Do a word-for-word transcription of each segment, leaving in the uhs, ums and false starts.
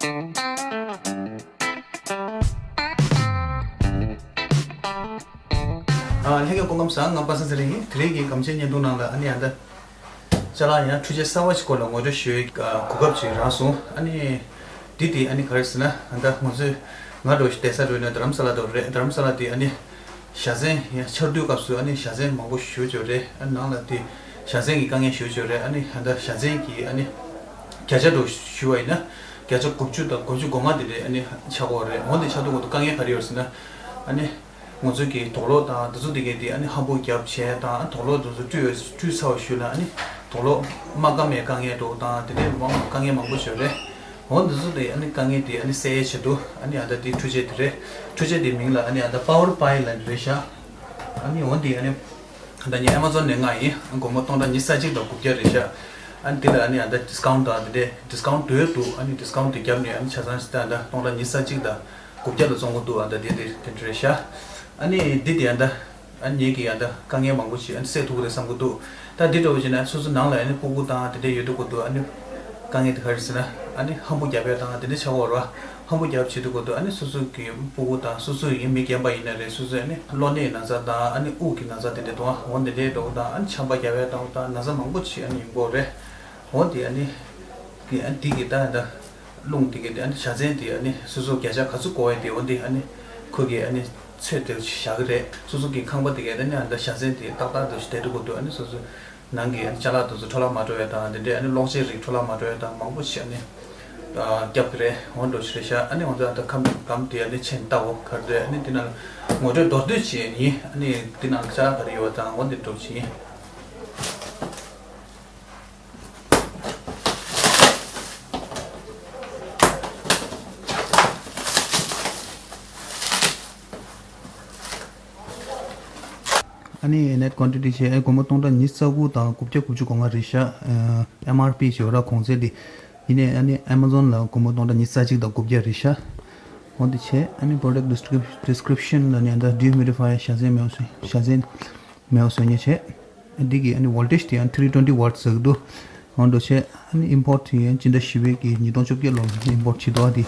ཨ། ལྷན་རྒྱས་སྐུ་ཁམས་བཟང་། ང་པ་སངས་ཚེ་རིང་ཡིན། དེ་རིང་གི་སྒམ་ཆས་བརྙན་ཐུང་ནང་ལ་ཨ་ནི་ཨ་ད། ཅ་ལག་ཡང་འཕྲུལ་ཆས་གསར་བ་ཞིག་སྐོར་ལ་ངོ་སྤྲོད་ཞུ་བའི་གོ་སྐབས་ཅིག་རག་སོང་། ཨ་ནི་འདི་དེ་ཨ་ནི་ག་རེ་ཟེར་ན། ཨ་ད་ང་ཚོས་ང་འགྲོ་བསྡད་ས་འགྲོ་ན་རྡ་རམ་ས་ལ་དུ་རེད། རྡ་རམ་ས་ལ་དེ་ཨ་ནི་བཞའ་ཚན་ཡང་ཆར་དུས་སྐབས་སུ་ཨ་ནི་བཞའ་ཚན་མང་པོ་ཞུ་ཆོག་རེད། ཨ་ནང་ལ་དེ་བཞའ་ཚན་གྱི་དཀའ་ངལ་ཞུ་ཆོག་རེད། ཨ་ནི་ཨ་ད་བཞའ་ཚན་གྱི་ཨ་ནི་བརྒྱ་ཆ་འགྲོ་ཞུ་བ་ཡིན་ན་བརྒྱ་ཆ་དགུ་བཅུ་དང་དགུ་བཅུ་གོ་ལྔ་དེ་རེད། ཨ་ནི་ཆགས་ཀྱི་ཡོད་རེད། འོ་དེ་ཆགས་དུས་སྐབས་སུ་དཀའ་ངལ་ག་རེ་ཡོད་ཟེར་ན། ཨ་ནི། ང་ཚོ་གི་དུག་ལོག་དང་དེ་ཚོ་དེ་གས་དེ་ཨ་ནི་ཧམ་པོ་བརྒྱབ་བྱས་དང་། དུག་ལོག་དེ་ཚོ་བཀྲུས་བཀྲུས་ཚར་བ་ཞུ་ལ། ཨ་ནི་དུག་ལོག་མ་སྐམ་པའི་དཀའ་ངལ་འདྲ་བོ་དང་དེ་འདྲའི་མང་དཀའ་ངལ་མང་པོ་ཞིག་ཡོད་རེད། འོ་དེ་ཚོ་དེ་ཨ་ནི་དཀའ་ངལ་དེ་ཨ་ནི་སེལ་ཡའི་ཆེད་དུ་ཨ་ནི་ཨ་ད་དེ་འཕྲུལ་ཆས་དེ་རེད། འཕྲུལ་ཆས་དེ་མིང་ལ་ཨ་ནི་ཨ་ད་Power Pile ལབ་རེད་ཤག་ཨ་ནི་འོ་དེ་ཨ་ནི་ཨ་ད་ངས་Amazon ནས་མངགས་ཡིན། སྒོར་མོ་སྟོང་ཕྲག་ཉི་ཤུ་རྩ་གཅིག་དང་དགུ་བརྒྱ་རེད་ཤག་ཨ་ནི་དེ་ལ་ཨ་ནི་ཨ་ད་discount དང་དེ་འདྲའི་discount འདྲ་བོ་འདུག་ཨ་ནི་discount དེ་བརྒྱབ་ནས་ཨ་ནི་ཆ་ཚང་ཞིག་ད་ཨ་ད་སྟོང་ཕྲག་ཉི་ཤུ་རྩ་གཅིག་དང་དགུ་བརྒྱ་ལ་བཙོང་གི་འདུག་ཨ་ད་དེ་དེ་དེ་འདྲ་རེད་ཤག་ཨ་ནི་འདི་དེ་ཨ་ད་ཨ་ནི་ངེད་ཀྱི་ཨ་ད་དཀའ་ངལ་མང་པོ་ཞིག་ཨ་ནི་སེལ་ཐུབ་ཀྱི་རེད་བསམ་གྱི་འདུག་ད་འདི་འདྲ་བོ་བྱས་ན་སོ་སོ་ནང་ལ་ཨ་ནི་ཕྲུ་གུ་དང་དེ་འདྲ་ཡོད་དུས་སྐབས་སུ་ཨ་ནི་དཀའ་ངལ་དེ་ག་རེ་ཟེར་ན། ཨ་ནི་ཧམ་པོ་རྒྱབ་ཡ་དང་དེ་འདྲ་ཆགས་ཀྱི་ཡོད་རེད་བ། ཧམ་པོ་རྒྱབ་བྱེད་དུས་སྐབས་སུ་ཨ་ནི་སོ་སོ་གི་ཕྲུ་གུ་དང་སོ་སོ་ཡིན་མི་རྒན་པ་ཡིན་ན་རེད། སོ་སོ་ཨ་ནི་གློ་ནད་ན་ཚ་དང་ཨ་ནི་དབུགས་ཀྱི་ན་ཚ་དེ་འདྲ་དང་འོ་དེ་འདྲའི་འདྲ་བོ་དང་ཨ་ནི་ཆམ་པ་རྒྱབ་ཡ་དང་དང་ན་ཚ་མང་པོ་ཞིག་ཨ་ནི་ཡོང་གི་ཡོད་རེད། འོ་དེ་ཨ་ནི་གི་ཨ་ནི་དེ་གི་ད་ད། རླུང་དེ་གའི་དེ་ཨ་ནི་བཞའ་ཚན་དེ་ཨ་ནི་སོ་སོ་བརྒྱ་ཆ་ག་ཚོད་དགོས་ཡ་དེ་འོ་དེ་ཨ་ནི་ཁོ་གིས་ཨ་ནི་ཚོད་དེ་བཞག་གི་རེད། སོ་སོ་གི་ཁང་པ་དེ་གའི་ཨ་ནི་ཨ་ད་བཞའ་ཚན་དེ་ཏག་ཏག་ཏུ་བསྡད་འགྲོ་གི་འདུག་ཨ་ནི་སོ་སོ་ནང་གི་ཨ་ནི་ཅ་ལག་དེ་ཚོ་འཕྲོ་བརླག་མ་འགྲོ་ཡ་དང་དེ་འདྲའི་ཨ་ནི་གློག་ཆས་རིགས་འཕྲོ་བརླག་མ་འགྲོ་ཡ་དང་མང་པོ་ཞིག་ཨ་ནི་ཨ་རྒྱབ་གི་རེད། འོ་འདྲ་ཞིག་རེད་ཤག་ཨ་ནི་འོ་ད་ཨ་ད་ཁམས་སྒམ་དེ་ཨ་ནི་མཆན་བཏབ་འོ་ག་རེ་རེད། ཨ་ནི་དེ་ན་ངོ་སྤྲོད་མདོར་བསྡུས་བྱས་ཡིན། ཨ་ནི་དེ་ནང་ཅ་ལག་ག་རེ་ཡོད་པ་དང་འོ་འདི་འདྲ་བྱས་ཡིན། ཨ་ནི་net quantity བྱས་ཨེ་སྒོར་མོ་སྟོང་ཕྲག་ཉི་ཤུ་རྩ་དགུ་དང་དགུ་བརྒྱ་དགུ་བཅུ་གོ་ལྔ་རེད་ཤག་ཨ་MRP བྱས་ཡོད་ར་གོང་ཚད་དེ། ཡིན་ནའི་ཨ་ནི་Amazon ལ་སྒོར་མོ་སྟོང་ཕྲག་ཉི་ཤུ་རྩ་གཅིག་དང་དགུ་བརྒྱ་རེད་ཤག་འོ་འདི་བྱས་ཨ་ནི་product descrip- description ལ་ནི་ཨ་ད་dehumidifier བཞའ་ཚན་མེད་པ་བཟོ་བཞའ་ཚན་མེད་པ་བཟོ་མཁན་བྱས། འདི་གི་ཨ་ནི་voltage དེ་ཡང་three twenty watts ཟེར་གི་འདུག་འོ་འདྲ་བྱས་ཨ་ནི་import དེ་ཡང་སྤྱི་ཟླ་བཞི་པའི་གི་ཉིས་སྟོང་བཅོ་བརྒྱད་ལོར་import བྱས་འདུག་ཨ་དེ།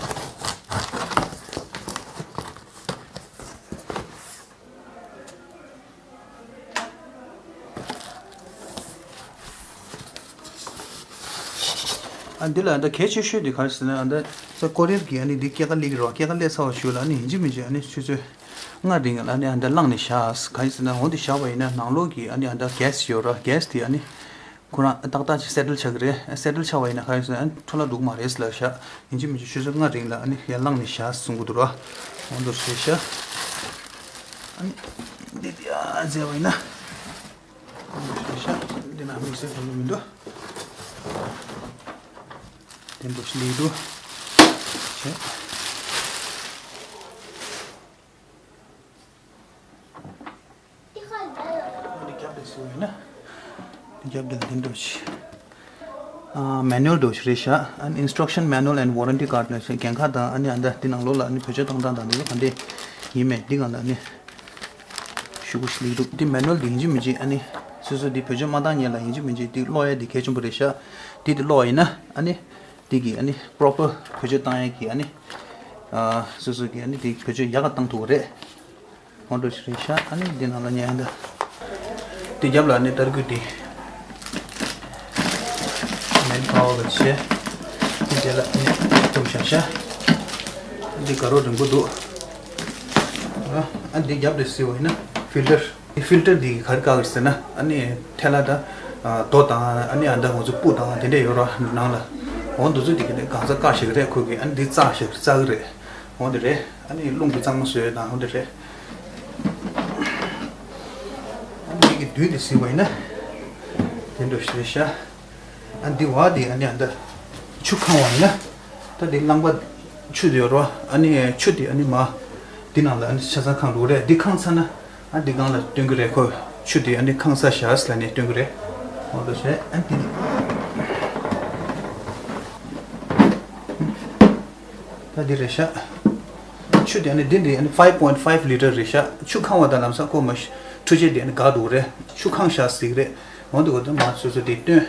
ཨ་འདི་ལ་ཨ་ད་གལ་ཆེ་ཤོས་དེ་ག་རེ་ཟེར་ན། ཨ་ད་ས་ཀོ་རི་ཡར་གི་ཨ་ནི་འདི་སྐྱེད་ཀ་སླེབས་ཀྱི་རེད་བ། སྐྱེད་ཀ་སླེབས་ཚར་བ་ཞུ་ལ་ཨ་ནི་ཡིན་གཅིག་མིན་གཅིག་ཨ་ནི་ཆུ་ཚོད་ལྔ་རིང་ལ་ཨ་ནི་ཨ་ད་བླངས་ནས་བཞག་ག་རེ་ཟེར་ན། འོ་འདི་བཞག་པ་ཡིན་ན་ནང་ལོགས་ཀྱི་ཨ་ནི་ཨ་ད་gas ཡོད་ར། gas དེ་ཨ་ནི་ཁོ་རང་ཏག་ཏག་ཅིག་settle ཆགས་ཀྱི་རེད། settle ཆགས་པ་ཡིན་ན་ག་རེ་ཟེར་ན་ཨ་ནི་འཕྲོ་བརླག་འགྲོ་གི་མ་རེད་ཟེར་ལབ་ཤག་ཡིན་གཅིག་མིན་གཅིག་ཆུ་ཚོད་ལྔ་རིང་ལ་ཨ་ནི་ཡར་བླངས་ནས་བཞག་གསུང་གི་འདུག་ར། འོ་འདུག་ཟེར་ཤག་ཨ་ནི་འདི་འདི་ཨ་མཛད་པ་ཡིན་ན། འདི་ན་དམིགས་བསལ་གང་ཡང་མི་འདུག་དེ་འདྲ་ཞིག་ལས་འདུག་བྱས། འདི་རྒྱབ་དེ་སུ་ཡིན་ན། འདི་རྒྱབ་དེ་ལ་དེ་འདྲ་ཞིག་ཨ། manual འདྲ་ཞིག་རེད་ཤག་ཨ་ནི་instruction manual and warranty card ལ་ཞིག་འགན་ཁག་དང་ཨ་ནི་ཨ་ད་འདི་ནང་ལོགས་ལ་ཨ་ནི་བེད་སྤྱོད་གཏོང་སྟངས་དང་འདི་ཚོ་ག་འདྲས་ཡིན་མེད་འདི་སྒང་ལ་ཨ་ནི། ཞུ་གུ་ཞིག་ལིག་འདུག་འདི་manual འདི་ཡིན་གཅིག་མིན་གཅིག་ཨ་ནི་སོ་སོ་འདི་བེད་སྤྱོད་མ་བཏང་སྔོན་ལ་ཡིན་གཅིག་མིན་གཅིག་འདི་ཀློག་ཡ་འདི་གལ་ཆེན་པོ་རེད་ཤག་འདི་འདི་ཀློག་པ་ཡིན་ན་ཨ་ནི་འདི་གི་ཨ་ནི་proper བེད་སྤྱོད་བཏང་ཡ་གི་ཨ་ནི་ཨ་སོ་སོ་གི་ཨ་ནི་འདི་བེད་སྤྱོད་ཡག་ག་བཏང་ཐུབ་ཀྱི་རེད། འོ་འདྲ་ཞིག་རེད་ཤག་ཨ་ནི་འདི་ནང་ལ་ཉན་ད། འདི་རྒྱབ་ལ་ཨ་ནི་ཏར་སྐུད་འདི་manpower ག་བྱས། འདི་རྒྱབ་ལ་ཨ་ནི་བཙུགས་བཞག་ཤག་འདི་དཀར་པོ་རིང་པོ་འདུག་ཨ་འདི་རྒྱབ་ལ་གཟིགས་པ་ཡིན་ན་filter། ཕིལ་ཊར་འདི་ག་རེ་བཀག་གི་ཟེར་ན་ཨ་ནི་ཐལ་བ་དང་རྡོ་དང་ཨ་ནི་ཨ་ད་ང་ཚོ་སྤུ་དང་དེ་འདྲས་ཡོད་ར་ནང་ལ། འོ་འདི་ཚོ་འདི་ག་ནས་གང་ས་བཀག་ཤེས་ཀྱི་རེད། ཁོ་གིས་ཨ་ནི་འདི་བཙག་ཤེས་ཀྱི་རེད། འོ་འདི་རེད། ཨ་ནི་རླུང་གི་གཙང་མ་བཟོས་དང་འོ་འདི་རེད། ཨ་ནི་འདི་གི་མདུན་དེ་གཟིགས་པ་ཡིན་ན་དེ་འདྲ་ཞིག་རེད་ཤག་ཨ་འདི་བ་འདི་ཨ་ནི་ཨ་ད་ཆུ་ཁང་བ་ཡིན་ན་ད་འདི་རླངས་པ་ཆུ་དེ་ཡོད་རོ། ཨ་ནི་ཆུ་དེ་ཨ་ནི་མ་འདི་ནང་ལ་ཨ་ནི་ཆ་ཚང་ཁང་འགྲོ་རེད། འདི་ཁང་ཚར་ན་ཨ་འདི་སྒང་ལ་སྟོན་གི་རེད། ཁོ་ཆུ་དེ་ཨ་ནི་ཁང་ས་བཞག་ལ་ནས་སྟོན་གི་རེད། འོ་དོ་བྱས་ཨ་འདི་ད་འདི་རེད་ཤག་ཆུ་དེ་ཨ་ནི་འདི་འདི་ཨ་ནི་five point five litre རེད་ཤག་ཆུ་ཁང་བ་དང་ལམ་སང་ཁོ་མ་འཕྲུལ་ཆས་དེ་ཨ་ནི་འགག་འགྲོ་གི་རེད། ཆུ་ཁང་བཞག་ཟིག་རེད། འོ་འདི་འོ་ད་མ་སོ་སོ་དེ་སྟོན།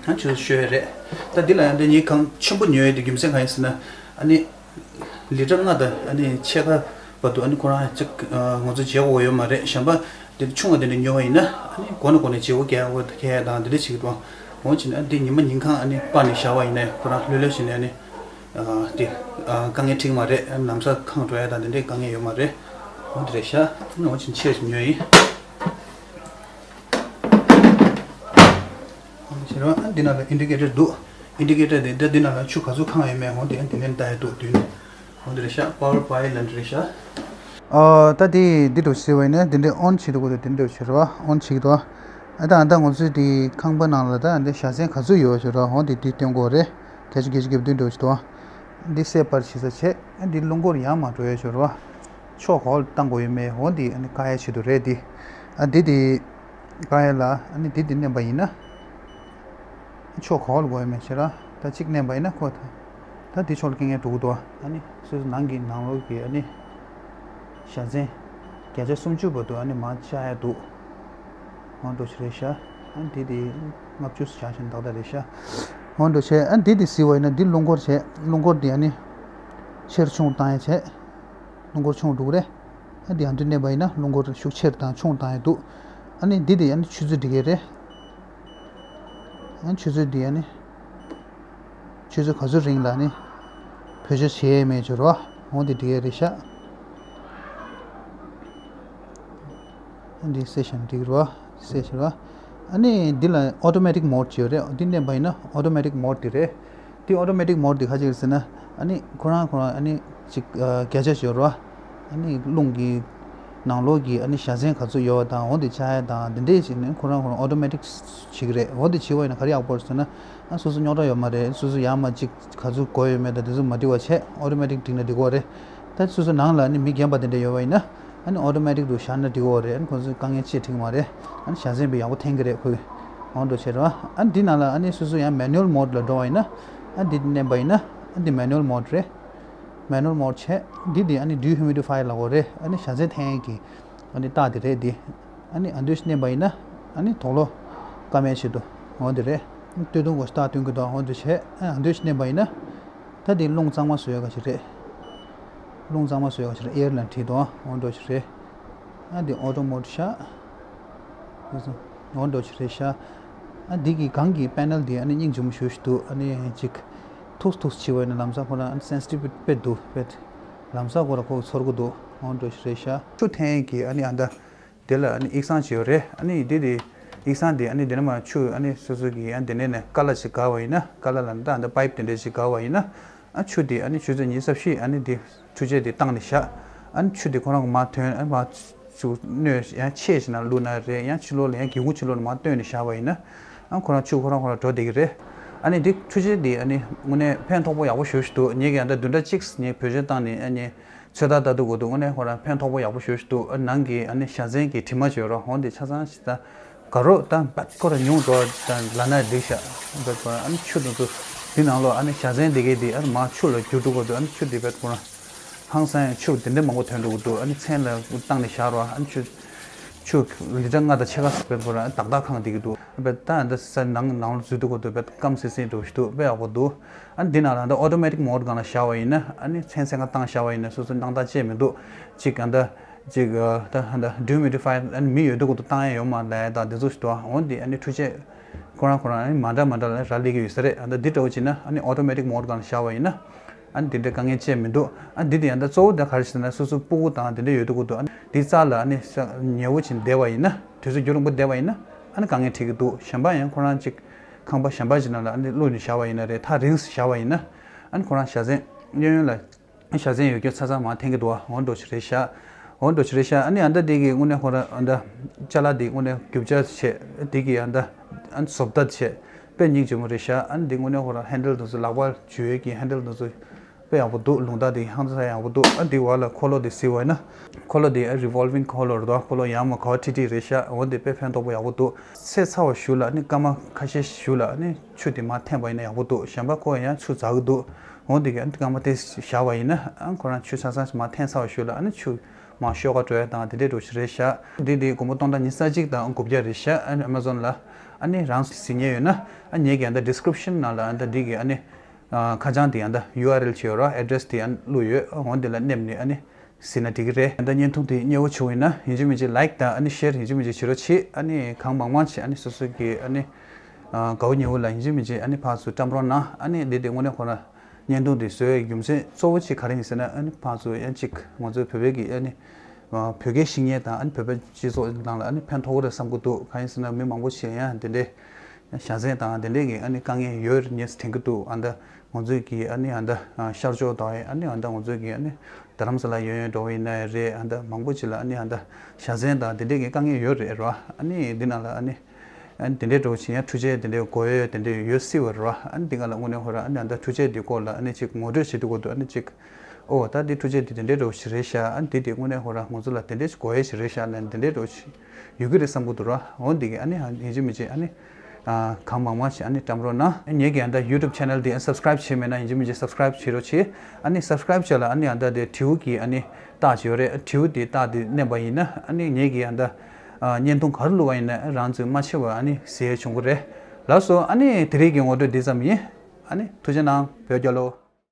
ཨ་ཆུ་ཚོད་ཤོད་ཡས་རེད། ད་འདི་ལ་ཡང་འདི་ཉིད་གང་ཆེན་པོ་ཉོ་ཡས་དེ་རྒྱུ་མཚན་གང་ཡིན་ཟེར་ན། ཨ་ནི་ལི་ཊར་ལྔ་དང་ཨ་ནི་ཕྱེད་ཀ་བར་དུ་ཨ་ནི་ཁོ་རང་ཅིག་ཨ་ང་ཚོ་བརྗེ་དགོས་ཡོད་མ་རེད། གཞན་པ་འདི་ཆུང་བ་དེ་འདྲ་ཉོ་བ་ཡིན་ན་ཨ་ནི་གོ་ནས་གོ་ནས་བརྗེ་པོ་རྒྱག་དགོས་ཁེལ་ཡས་དང་དེ་འདྲ་བྱེད་ཀྱི་འདུག་འོ་བྱས་ནས་ཨ་འདི་ཉི་མ་ཉིན་གང་ཨ་ནི་སྤར་ནས་བཞག་པ་ཡིན་ན་ཁོ་རང་ལྷོད་ལྷོད་བྱས་ནས་ཨ་ནི་ཨ་དེ་ཨ་དཀའ་ངལ་འཕྲད་ཀྱི་མ་རེད། ལམ་སང་ཁེངས་འགྲོ་ཡས་དང་དེ་འདྲའི་དཀའ་ངལ་ཡོད་མ་རེད། འོ་དེ་རེད་ཤག་འོ་བྱས་ནས་ཕྱེད་ཅིག་ཉོས་ཡིན། ཞེས་རོ། ཨ་འདི་ནང་ལ་ཨིན་ཌི་ཀེ་ཊར་འདུག་ཨིན་ཌི་ཀེ་ཊར་དེ་འདི་འདི་ནང་ལ་ཆུ་ག་ཚོད་ཁེངས་ཡོད་མེད་འོ་དེ་འདི་ནས་ལྟ་ཡ་འདུག་མདུན་ནས། འོ་འདི་རེད་ཤག་པ་ཝར་བྷའི་ལབ་འདི་རེད་ཤག་ཨ་ད་དེ་འདི་འདྲ་ཞིག་བྱས་པ་ཡིན་ན་འདི་འདྲ་ཨོན་བྱེད་དུས་སྐབས་དེ་འདི་འདྲ་བྱེད་རོ། ཨོན་བྱེད་ཀྱི་འདུག་ཨ་ད་ཨ་ད་ང་ཚོའི་དེ་ཁང་པ་ནང་ལ་ད་འདི་བཞའ་ཚན་ག་ཚོད་ཡོད་བྱེད་རོ། འོ་དེ་དེ་སྟོན་དགོས་རེད། བརྒྱད་ཅུ་གྱ་བརྒྱད་ཅུ་གྱ་བདུན་འདྲ་ཞིག་འདུག་འདི་སེ་པར་བྱེད་ས་བྱས། ཨ་འདི་རླུང་འཁོར་ཡར་མར་འགྲོ་ཡས་བྱེད་རོ། ཕྱོགས་ག་པར་བཏང་དགོས་ཡོད་མེད་འོ་འདི་ཨ་ནི་བཀག་ཡས་ཆེད་དུ་རེད་འདི། ཨ་འདི་དེ། བཀག་ཡས་ལ་ཨ་ནི་འདི་འདི་མནན་པ་ཡིན་ན། ཕྱོགས་ག་པར་དགོས་ཡོད་མེད་ཤེས་ར། ད་གཅིག་མནན་པ་ཡིན་ན་ཁོ་ད། ད་འདི་ཕྱོགས་ལ་སྐད་ངན་འགྲོ་གི་འདུག་ཨ་ནི་སོ་སོ་ནང་གི་ནང་ལོགས་ཀྱི་ཨ་ནི་བཞའ་ཚན་བརྒྱ་ཆ་སུམ་ཅུ་བར་དུ་ཨ་ནི་མར་བཅག་ཡས་འདུག་འོ་འདྲ་ཞིག་རེད་ཤག་ཨ་འདི་དེ་ལྔ་བཅུ་བཞག་བཞིན་ཏག་ཏག་རེད་ཤག་འོ་འདྲ་བྱས་ཨ་འདི་དེ་གཟིགས་པ་ཡིན་ན་འདི་རླུང་འཁོར་བྱས། རླུང་འཁོར་འདི་ཨ་ནི་ཆེར་ཆུང་བཏང་ཡས་བྱས། རླུང་འཁོར་ཆུང་འགྲོ་གི་རེད། ཨ་འདི་ཨ་འདི་མནན་པ་ཡིན་ན་རླུང་འཁོར་ཤུགས་ཆེར་དང་ཆུང་བཏང་ཡས་འདུག་ཨ་ནི་འདི་དེ་ཨ་ནི་ཆུ་ཚོད་འགྲིག་གི་རེད། ཨ་ཆུ་ཚོད་འདི་ཨ་ནི་ཆུ་ཚོད་ག་ཚོད་རིང་ལ་ནི་བེད་སྤྱོད་བྱེད་ཡས་མེད་ཅོ་རོ། འོ་འདི་འགྲིག་གི་རེད་ཤག་ཨ་འདི་སེ་ཤན་འགྲིག་རོ། སེ་ཤན་རོ། ཨ་ནི་འདི་ལ་ཨོ་ཊོ་མེ་ཊིག་མོ་ཌི་ཅིག་ཡོད་རེད། འདི་མནན་པ་ཡིན་ན་ཨོ་ཊོ་མེ་ཊིག་མོ་ཌི་འདི་རེད། འདི་ཨོ་ཊོ་མེ་ཊིག་མོ་ཌི་འདི་ག་ཅིག་རེད་ཟེར་ན། ཨ་ནི་ཁོ་རང་ཁོ་རང་ཨ་ནི་ཅིག་ཨ་བརྒྱ་ཆ་ཅིག་ཡོད་རེད་བ། ཨ་ནི་རླུང་གི་ནང་ལོགས་ཀྱི་ཨ་ནི་བཞའ་ཚན་ག་ཚོད་ཡོད་པ་དང་འོ་འདི་ཆགས་ཡ་དང་འདི་འདྲས་ཅིག་ནི་ཁོ་རང་ཁོ་རང་ཨོ་ཊོ་མེ་ཊིག་བྱེད་ཀྱི་རེད། འོ་འདི་བྱེད་པ་ཡིན་ན་ག་རེ་ཡག་པོ་རེད་ཟེར་ན། ཨ་སོ་སོ་རྙོག་དྲ་ཡོད་མ་རེད། སོ་སོ་ཡར་མར་ཅིག་ག་ཚོད་དགོས་ཡོད་མེད་དང་དེ་ཚོ་མ་འགྲིག་པ་བྱས་ཨོ་ཊོ་མེ་ཊིག་འགྲིག་ན་འགྲིག་གི་རེད། ད་སོ་སོ་ནང་ལ་ཨ་ནི་མི་རྒན་པ་དེ་འདྲ་ཡོད་པ་ཡིན་ན། ཨ་ནི་ཨོ་ཊོ་མེ་ཊིག་ཏུ་བཞག་ན་འགྲིག་གི་རེད། ཨ་ནི་ཁོ་ཚོས་དཀའ་ངལ་ཅི་འཕྲད་ཀྱི་མ་རེད། ཨ་ནི་བཞའ་ཚན་དཔེ་ཡག་པོ་འཐེན་གྱི་རེད་ཁོས། འོ་འདྲ་བྱས་རེད་བ། ཨ་ནི་འདི་ནང་ལ་ཨ་ནི་སོ་སོ་ཡང་མེ་ནུ་ཨལ་མོ་ཌི་ལ་འགྲོ་བ་ཡིན་ན། ཨ་འདི་མནན་པ་ཡིན་ན། ཨ་འདི་མེ་ནུ་ཨལ་མོ་ཌི་རེད། མེ་ནུ་ཨལ་མོ་ཌི་བྱས། འདི་འདི་ཨ་ནི་ཌི་ཧིའུ་མི་ཌི་ཕའི་ལབ་དགོས་རེད། ཨ་ནི་བཞའ་ཚན་འཐེན་ཡས་ཀྱི་ཨ་ནི་རྟགས་དེ་རེད་འདི། ཨ་ནི་ཨ་འདུས་མནན་པ་ཡིན་ན། ཨ་ནི་དུག་ལོག་སྐམ་ཡས་ཆེད་དུ། འོ་འདི་རེད། སྟོད་ཐུང་གོ་རྟགས་སྟོན་གྱི་འདུག་འོ་འདི་བྱས། ཨ་འདུས་མནན་པ་ཡིན་ན། ད་འདི་རླུང་གཙང་མ་བཟོ་ཡ་ག་ཞིག་རེད། རླུང་གཙང་མ་བཟོ་ཡ་ག་ཞིག་རེད། ཨེར་ལབ་བྲིས་འདུག་འོ་འདྲ་ཞིག་རེད། ཨ་འདི་ཨོ་ཊོ་མོ་ཌི་ཤག་འོ་འདྲ་ཞིག་རེད་ཤག་ཨ་འདི་གི་སྒང་གི་པེ་ནལ་འདི་ཨ་ནི་སྙིང་རྗེ་མོ་ཞེ་པོ་ཞིག་འདུག་ཨ་ནི་ཅིག་ཐུག་ཐུག་བྱེད་པ་ཡིན་ན་ལམ་སང་ཁོ་རང་ཨ་ནི་སེན་སི་ཊིབ་དཔེ་འདུག་དཔེ། ལམ་སང་ཁོ་རང་ཁོ་ཚོར་གི་འདུག་འོ་འདྲ་ཞིག་རེད་ཤག་ཆུ་འཐེན་གྱི་ཨ་ནི་ཨ་ད། དེ་ལ་ཨ་ནི་ཡིག་ཚང་ཅིག་ཡོད་རེད། ཨ་ནི་དེ་དེ་ཡིག་ཚང་དེ་ཨ་ནི་དེ་ནས་མར་ཆུ་ཨ་ནི་སོ་སོ་གི་ཨ་དེ་ནས་ནས་ཀ་ལ་ཅིག་བཀག་པ་ཡིན་ན། ཀ་ལ་ལ་ད་ཨ་ད་པའིབ་དེ་འདྲས་ཅིག་བཀག་པ་ཡིན་ན། ཨ་ཆུ་དེ་ཨ་ནི་ཆུ་ཚོད་ཉི་ཤུ་རྩ་བཞི་ཨ་ནི་དེ་འཕྲུལ་ཆས་དེ་བཏང་ནས་བཞག་ཨ་ནི་ཆུ་དེ་ཁོ་རང་གི་མར་ཐོན། ཨ་མར་ཆུ་སྣོད་ཡང་ཆེ་ཞིག་ནང་བླུགས་ན་རེད། ཡང་ཕྱི་ལོགས་ལ་ཡང་སྒེའུ་ཁུང་ཕྱི་ལོགས་ལ་མར་བཏོན་ནས་བཞག་པ་ཡིན་ན། ཨ་ཁོ་རང་ཆུ་ཁོ་རང་ཁོ་རང་འགྲོ་བསྡད་ཀྱི་རེད། ཨ་ནི་དེ་འཕྲུལ་ཆས་དེ་ཨ་ནི་དངོས་གནས་ཕན་ཐོགས་པོ་ཡག་པོ་ཞེ་པོ་ཞིག་འདུག་ངེད་ཀྱིས་ཨ་ད་བདུན་ཕྲག་གཅིག་ངས་བེད་སྤྱོད་བཏང་ནས་ཨ་ནི། ཚོད་ལྟ་ལྟ་དུས་འགོ་དུས་དངོས་གནས་ཁོ་རང་ཕན་ཐོགས་པོ་ཡག་པོ་ཞེ་པོ་ཞིག་འདུག་ཨ་ནང་གི་ཨ་ནི་བཞའ་ཚན་གྱི་དྲི་མ་བྱོས་རོགས། འོ་འདི་ཆ་ཚང་ཞིག་ད་དགའ་རོགས་ད་བད་ཁོ་རང་ཉུང་འགྲོ་ད་ལབ་ན་འགྲིག་ཤག་བད་ཁོ་རང་ཨ་ནི་ཆུ་དང་དུ་འདི་ནང་ལོགས་ཨ་ནི་བཞའ་ཚན་འདི་གའི་འདི་ཨ་ནི་མར་ཆུ་ལ་འགྱུར་འགྲོ་གི་འདུག་ཨ་ནི་ཆུ་འདི་བད་ཁོ་རང་ཧང་སང་ཆུ་འདི་འདྲ་མང་པོ་ཐོན་འགྲོ་གི་འདུག་ཨ་ནི་མཚན་ལ་བཏང་ནས་བཞག་རོགས། ཨ་ནི་ཆུ་ཆུ་ལི་ཊར་ལྔ་དང་ཕྱེད་ཀ་བད་ཁོ་རང་ཏག་ཏག་ཁེངས་བསྡད་ཀྱི་འདུག་བད་ད་འདི་ས་ནང་ནང་ལ་འཛུལ་དུས་འགོ་དུས་བད་སྐམ་སིལ་སིལ་འགྲོ་ཞིག་འདུག་དཔེ་ཡག་པོ་འདུག་ཨ་ནི་འདི་ནང་ལ་ད་ཨོ་ཊོ་མེ་ཊིག་མོ་ཌི་སྒང་ལ་བཞག་པ་ཡིན་ན་ཨ་ནི་མཚན་མཚན་ག་བཏང་བཞག་པ་ཡིན་ན་སོ་སོ་སྣང་དག་ཅིག་མི་འདུག་ཅིག་ཨ་ད་ཅིག་ཨ་ད་ཨ་ད་ཌི་ཧིའུ་མི་ཌི་ཕའི་ཨ་ནི་མི་ཡོད་དུས་གོ་དུས་བཏང་ཡ་ཡོད་མ་རེད་ད་འདི་ཚོ་ཞིག་འདུག་འོ་འདི་ཨ་ནི་འཕྲུལ་ཆས་ཁོ་རང་ཁོ་རང་ཨ་ནི་མ་འདྲ་མ་འདྲ་ལ་རག་ལས་ཀྱི་ཡོད་ས་རེད། ཨ་ད་འདི་འདྲ་བོ་བྱས་ན་ཨ་ནི་ཨོ་ཊོ་མེ་ཊིག་མོ་ཌི་སྒང་ལ་བཞག་པ་ཡིན་ན་ཨ་ནི་འདི་འདྲའི་དཀའ་ངལ་ཅིག་མི་འདུག་ཨ་འདི་དེ་ཡང་ད་གཙོ་བོ་ད་ག་རེ་ཟེར་ན་སོ་སོ་སྤུ་གུ་དང་འདི་འདྲ་ཡོད་དུས་གོ་དུས་ཨ་ནི་འདི་རྩ་ལ་ཨ་ནི་ཉེ་བོ་ཅིག་བསྡད་པ་ཡིན་ན་དུས་ཚོད་རྒྱུན་རིང་པོ་བསྡད་པ་ཡིན་ན་ཨ་ནི་དཀའ་ངལ་འཕྲད་ཀྱི་འདུག་གཞན་པ་ཡང་ཁོ་རང་ཅིག་ཁང་པ་གཞན་པ་ཅིག་ནང་ལ་ཨ་ནི་བླུགས་ནས་བཞག་པ་ཡིན་ན་རེད། ཐག་རིང་ཙམ་བཞག་པ་ཡིན་ན་ཨ་ནི་ཁོ་རང་བཞའ་ཚན་གཡས་གཡོན་ལ་བཞའ་ཚན་ཡོད་རྒྱུ་ཚ་ཚ་མར་འཐེན་གྱི་འདུག་འོ་འདྲ་ཞིག་རེད་ཤག་འོ་འདྲ་ཞིག་རེད་ཤག་ཨ་ནི་ཨ་ད་དེ་གི་དངོས་གནས་ཁོ་རང་ཨ་ད་ཅ་ལག་དེ་དངོས་གནས་རྒྱུ་ཆ་བྱས་དེ་གི་ཨ་ད་ཨ་བཟོ་ལྟ་བྱས་དཔེ་སྙིང་རྗེ་མོ་རེད་ཤག་ཨ་ནི་དེ་དངོས་གནས་ཁོ་རང་ཧེན་ཌལ་དེ་ཚོ་ལག་པ་འཇུ་ཡས་ཀྱི་ཧེན་ཌལ་དེ་ཚོ་དཔེ་ཡག་པོ་འདུག་ལུང་ཐག་དེ་ཧང་སང་ཡག་པོ་འདུག་ཨ་འདི་བར་ལ་འཁོར་ལོ་དེ་གཟིགས་པ་ཡིན་ན། འཁོར་ལོ་དེ་ཨ་རི་ཝོལ་ཝིང་འཁོར་ལོ་རེད་འདུག་འཁོར་ལོ་ཡར་མར་ག་པར་ཁྲིད་ཁྲིད་རེད་ཤག་འོ་དེ་དཔེ་ཕན་ཐོགས་པོ་ཡག་པོ་འདུག་ཚེས་ཚར་བ་གཞུག་ལ་ཨ་ནི་སྐར་མ་ཁ་ཤས་གཞུག་ལ་ཨ་ནི་ཆུ་དེ་མར་འཐེན་པ་ཡིན་ན་ཡག་པོ་འདུག་གཞན་པ་ཁོ་ཡང་ཆུ་འཛག་གི་འདུག་འོ་དེ་གི་ཨ་ནི་སྐར་མ་དེ་བཞག་པ་ཡིན་ན་ཨ་ཁོ་རང་ཆུ་ཆ་ཚང་མར་འཐེན་ཚར་བ་གཞུག་ལ་ཨ་ནི་ཆུ་མར་ཤོག་ཁ་འགྲོ་ཡ་དང་དེ་འདྲས་འགྲོ་ཞིག་རེད་ཤག་འདི་དེ་དགོང་མོ་སྟོང་ཕྲག་ཉི་ཤུ་རྩ་གཅིག་དང་དགུ་བརྒྱ་རེད་ཤག་ཨ་ནི་ཨ་མ་ཛོན་ལ། ཨ་ནི་རང་གཟིགས་མཁན་ཡོད་ན་ཨ་ངེད་ཀྱི་ཨ་ད་description ནང་ལ་ཨ་ད་འདི་གི་ཨ་ནི་ཨ་ཁ་བྱང་དེ་ཨ་ད་ཡུ་ཨར་ཨེལ་ཅིག་ཡོད་ར། address དེ་ཨ་ནི་བླུགས་ཡོད། འོ་འདི་ལ་སླེབས་ནས་ཨ་ནི་གཟིགས་ན་འགྲིག་གི་རེད། ཨ་ད་བརྙན་ཐུང་དེ་མཉེས་པོ་བྱུང་ཡིན་ན་ཡིན་གཅིག་མིན་གཅིག་like དང་ཨ་ནི་share ཡིན་གཅིག་མིན་གཅིག་བྱེད་རོགས་བྱེད། ཨ་ནི་གང་མང་མང་བྱེད། ཨ་ནི་སོ་སོ་གི་ཨ་ནི་ཨ་དགའ་བོ་ཉེ་བོ་ལ་ཡིན་གཅིག་མིན་གཅིག་ཨ་ནི་ཕར་ཚུར་བཀྲམ་རོགས་གནང་། ཨ་ནི་འདི་དེ་དངོས་གནས་ཁོ་རང་བརྙན་ཐུང་འདི་བཟོས་རྒྱུ་མཚན་གཙོ་བོ་གཅིག་ག་རེ་ཡིན་ཟེར་ན། ཨ་ནི་ཕར་ཚུར་ཡང་གཅིག་ང་ཚོའི་བོད་པའི་གི་ཨ་ནི་ཨ་བོད་སྐད་ཤེས་མཁན་དང་ཨ་ནི་བོད་པའི་སྤྱི་ཚོགས་ནང་ལ་ཨ་ནི་ཕན་ཐོགས་ཀྱི་རེད་བསམ་གྱི་འདུག་གང་ཡིན་ཟེར་ན་མི་མང་པོ་ཞིག་ལ་ཡང་དེ་འདྲའི་བྱ་བཙན་དང་དེ་འདྲའི་གི་ཨ་ནི་དཀའ་ངལ་ཡོད་རེད་ངས་དྲན་གྱི་འདུག་ཨ་ད་ང་ཚོའི་གི་ཨ་ནི་ཨ་ད་ཤར་ཕྱོགས་དང་ཨ་ནི་ཨ་ད་ང་ཚོའི་གི་ཨ་ནི་རྡ་རམ་ས་ལ་ཡོད་ཡོད་འགྲོ་བ་ཡིན་ན་རེད། ཨ་ད་མང་པོ་ཅིག་ལ་ཨ་ནི་ཨ་ད་བྱ་བཙན་དང་དེ་འདྲའི་གི་དཀའ་ངལ་ཡོད་རེད་ར། ཨ་ནི་འདི་ནང་ལ་ཨ་ནི་ཨ་ནི་དེ་འདྲའི་འགྲོ་བཞིན་ཡང་འཕྲུལ་ཆས་དེ་འདྲའི་དགོས་ཡོད་དེ་འདྲའི་ཡོད་སྲིད་པ་རེད་བ། ཨ་ནི་འདི་ག་ལ་དངོས་གནས་ཧོ་ར་ཨ་ནི་ཨ་ད་འཕྲུལ་ཆས་འདི་སྐོར་ལ་ཨ་ནི་ཅིག་ངོ་སྤྲོད་བྱེད་དུས་སྐོར་དུ་ཨ་ནི་ཅིག་ཨོ་ད་འདི་འཕྲུལ་ཆས་འདི་དེ་འདྲའི་འགྲོ་བཞིན་རེད་ཤག་ཨ་ནི་འདི་དེ་དངོས་གནས་ཧོ་ར་ང་ཚོ་ལ་དེ་འདྲའི་ཅིག་དགོས་ཡོད་ཞིག་རེད་ཤག་ལ་དེ་འདྲའི་འགྲོ་བཞིན་ཡོད་ཀྱི་རེད་བསམ་གྱི་འདུག་ར། འོ་འདི་གི་ཨ་ནི་ཡིན་གཅིག་མིན་གཅིག་ཨ་ནི་ཨ་གང་མང་མང་ཞིག་ཨ་ནི་བཀྲམ་རོགས་གནང་། ངེད་ཀྱི་ཨ་ད་YouTube channel འདི་ཨ་subscribe བྱས་མེད་ན་ཡིན་གཅིག་མིན་གཅིག་subscribe བྱེད་རོགས་བྱེད། ཨ་ནི་subscribe བྱས་ལ་ཨ་ནི་ཨ་ད་དེ་དྲིའུ་གི་ཨ་ནི་རྟགས་ཅིག་ཡོད་རེད། དྲིའུ་དེ་རྟགས་དེ་མནན་པ་ཡིན་ན་ཨ་ནི་ངེད་ཀྱི་ཨ་ད་ཨ་བརྙན་ཐུང་ག་རེ་བླུགས་པ་ཡིན་ན་རང་ཚོས་མ་ཕྱེ་བར་ཨ་ནི་གཟིགས་ཡས་བྱུང་གི་རེད། ལགས་སོ། ཨ་ནི་དེ་རིང་གི་ངོ་སྤྲོད་འདི་ཙམ་ཡིན། ཨ་ནི་ཐུགས་རྗེ་གནང་བོད་རྒྱལ་ལོ།